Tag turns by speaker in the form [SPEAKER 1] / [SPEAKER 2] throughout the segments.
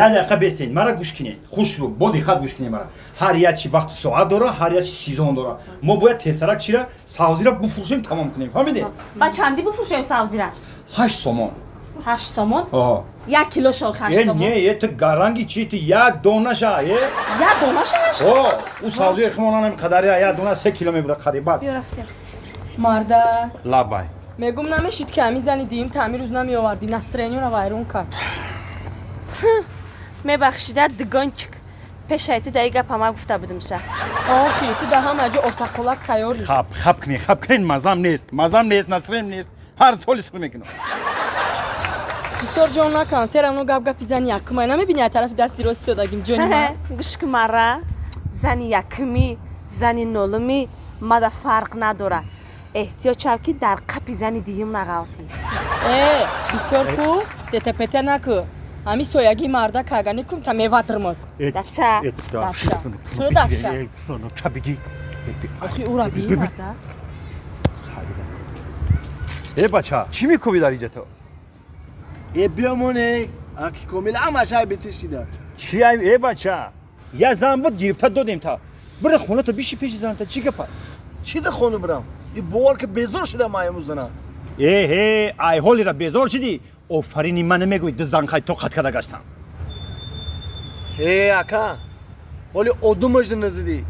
[SPEAKER 1] Як дақиқа бестен, мара гӯш кунед, хушрӯ, бо диққат гӯш кунед мара. Ҳар як чи вақту соат дора, ҳар як чи сезон дора. Мо бояд тезтарак чира савзира буфурӯшем, тамом кунем, фаҳмидед?
[SPEAKER 2] Ба чандӣ буфурӯшем савзира?
[SPEAKER 1] 8 сомон.
[SPEAKER 2] 8 сомон?
[SPEAKER 1] О.
[SPEAKER 2] 1 кило шо ҳашт
[SPEAKER 1] Э,
[SPEAKER 2] сомон?
[SPEAKER 1] не, э, ту гаранги чи, ту як донаша, э.
[SPEAKER 2] Як донаша 8?
[SPEAKER 1] О, ӯ савзии химонанам қадари як дона 3 кило мебурад қарибат.
[SPEAKER 2] Биё, рафтем.
[SPEAKER 3] Марда.
[SPEAKER 1] Лабай.
[SPEAKER 3] Мегум, намешид ки ҳами зани диим таъмир рӯз намеовардӣ, настроение ро вайрон кард.
[SPEAKER 2] Мебахшида, дугончик, пешаи ту даи гапа ма гуфта будимша.
[SPEAKER 3] Охи, ту да ҳама ҷо осаққолак тайёрӣ.
[SPEAKER 1] Хап, хап кунед, хап кунед, мазам нест, мазам нест, настроение нест. Ҳар толи сир мекунам.
[SPEAKER 3] Бисёр ҷон накан, серамно гап гапи зани якумай, намебини, аз тарафи дасти рост истодагим, ҷони ман.
[SPEAKER 2] Гӯш ки, мара зани якумӣ, зани нолумӣ мада фарқ надора. Эҳтиёт шав, ки дар қапи зани диюм нағалтӣ.
[SPEAKER 3] Э, бисёр ку тетепете накӯ, ҳами соягии марда кагани кум та мевадрмад.
[SPEAKER 2] Дафша.
[SPEAKER 3] Дафша. Ту дафша.
[SPEAKER 1] Табиги.
[SPEAKER 3] Охи, ура би, марда.
[SPEAKER 1] Э, бача, чӣ мекӯбӣ дар инҷа ту?
[SPEAKER 4] Э, биёмоне, аки Комил ҳамаш ай битишида.
[SPEAKER 1] Чӣ ай, э, бача? Я зан буд, гирифта додем та. Бира хона, то биши пеши занта, чӣ гапа?
[SPEAKER 4] Чӣ да хону бирам? И бовар ки, безор шуда ман имрӯз зана.
[SPEAKER 1] Эҳе, ай ҳолира безор шудӣ? Офарини ман намегӯӣ, ду зан хай тоқат карда гаштам.
[SPEAKER 4] Э, ака, ҳоли одумашда назидӣ.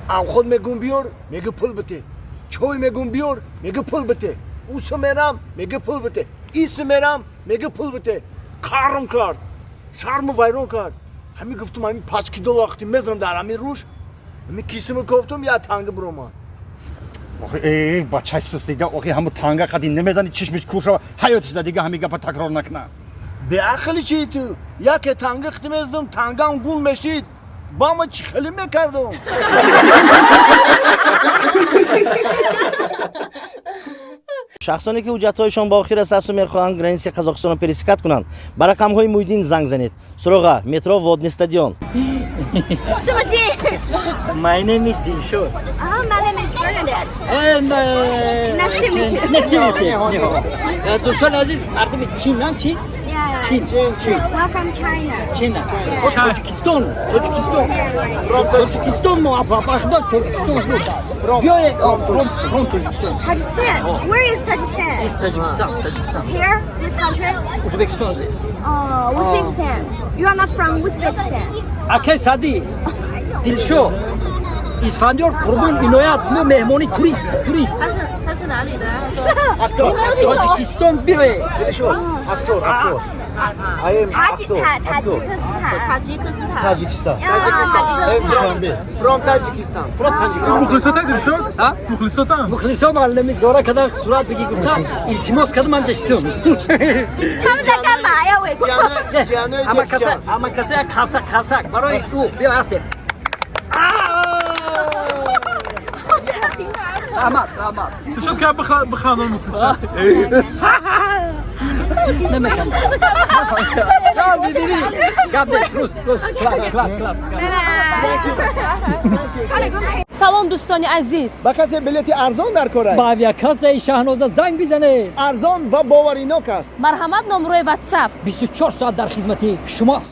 [SPEAKER 4] Амход мегум биёр, мега пул бите. Чой мегум биёр, мега пул бите. Усу мерам, мега пул бите. Ису мерам, мега пул бите. Қарм кард, шарму вайрон кард. Ҳами гуфтум, ҳами пачки доллар вақти мезанам дар ҳами руш, ҳами кисиму кофтум, я танга биромад.
[SPEAKER 1] Охи, э, бачаи систида, охи, ҳаму танга қади намезани, чишмиш кур шава, ҳаётишда дига ҳами гапа такрор накуна.
[SPEAKER 4] Беақли чи ту? Яке танга хити мезадум, тангам гул мешид. Ба ма чӣ хеле мекардум?
[SPEAKER 5] Шахсоне ки ҳуҷҷатҳояшон ба охир расасту мехоҳанд границаи Қазоқистонро пересекать кунанд, ба рақамҳои Муҳиддин занг занед. Суроға: метро Водный стадион.
[SPEAKER 6] 这么近。
[SPEAKER 7] My name is Dilshod.
[SPEAKER 6] Ah, my name is Bernadette.
[SPEAKER 7] And,
[SPEAKER 6] Nice to meet you.
[SPEAKER 7] Nice to meet you. دوستان عزیز، مردم چین هم چی؟
[SPEAKER 6] Yeah.
[SPEAKER 7] چین چین.
[SPEAKER 6] We're from China.
[SPEAKER 7] چین، تاجیکستان، تاجیکستان، تاجیکستان. ما بخدا تاجیکستان بیای from تاجیکستان.
[SPEAKER 6] Tajikistan. Where is Tajikistan?
[SPEAKER 7] تاجیکستان، تاجیکستان.
[SPEAKER 6] Here, this country?
[SPEAKER 7] ازبکستان.
[SPEAKER 6] Oh, Uzbekistan. You are not from Uzbekistan.
[SPEAKER 7] اکی سادی دلشو اسفندیار قربان عنایت، ما مهمانی توریست توریست.
[SPEAKER 6] 他是他是哪里的？
[SPEAKER 7] تاجیکستان بیای.
[SPEAKER 4] Актёр, актёр. I am
[SPEAKER 6] 塔吉
[SPEAKER 4] актёр.
[SPEAKER 6] 塔塔吉
[SPEAKER 4] Актёр.
[SPEAKER 6] 克斯坦。塔吉克斯坦。
[SPEAKER 4] Таджикистан.
[SPEAKER 6] 塔吉克斯坦。
[SPEAKER 4] From Tajikistan.
[SPEAKER 7] From تاجیکستان.
[SPEAKER 8] مخلصات دلشاد.
[SPEAKER 7] ها؟
[SPEAKER 8] مخلصاتم.
[SPEAKER 7] مخلصا معلمی زورا کردن صورت بگی، گفتن التماس کردم، من داشتم.
[SPEAKER 6] 他们在干嘛呀？伟哥。
[SPEAKER 7] اما کسا اما کسا خاصک خاصک برای او بیا رفتیم. رحمت رحمت.
[SPEAKER 8] دلشاد که بخندان مخلصات.
[SPEAKER 7] نمیخوام دیدی گپ نیست. روز روز کلاس کلاس کلاس.
[SPEAKER 2] Салом, дӯстони азиз.
[SPEAKER 4] Ба касе билети арзон дар корай?
[SPEAKER 7] ба авиакассаи Шаҳноза занг бизанед.
[SPEAKER 4] Арзон ва боваринок аст.
[SPEAKER 2] Марҳамат, номрои Ватсап.
[SPEAKER 7] 24 соат дар хизмати шумост.